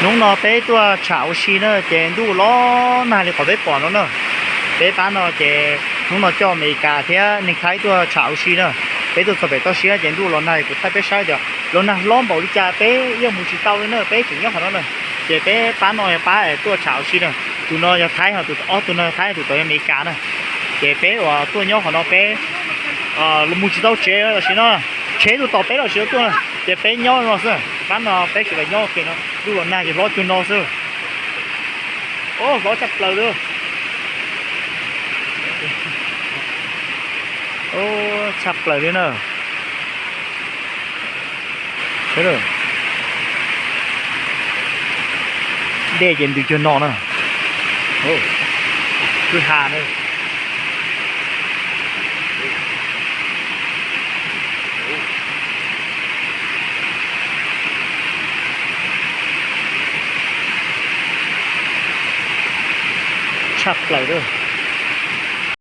Hnub no peb tuaj tsham ua si na ces ntuj los nag li qhov peb pom no na. Peb pab no ces hnub no coj Amelikas thiab neeg Thaib tuaj tsham ua si na. Peb tuaj txog pem toj siab ces ntuj los nag, kuv thaij peb saib tias los nag hlob npaum li cas peb yeej mus tsis tau li na, peb tseem nyob qhov no na. Ces peb pab no yog pab es tuaj tsham ua si na. Tus no yog Thaib, ho tus ob tug no yog Thaib, tus tod yog Amelikas na. Ces peb uas tuaj nyob qhov no peb mus tsis tau tsev los sis no, tsheb tuaj tos peb los sis tuaj na, ces peb nyob no xwb. Pab no peb sawv daws nyob ua ke no, ntuj los nag ces hlob cuag no xwb. Hlob tshaj plaws li. Tshaj plaws li na. Dej ces ntws cuag no na. Kwj ha na. Tshaj plaws.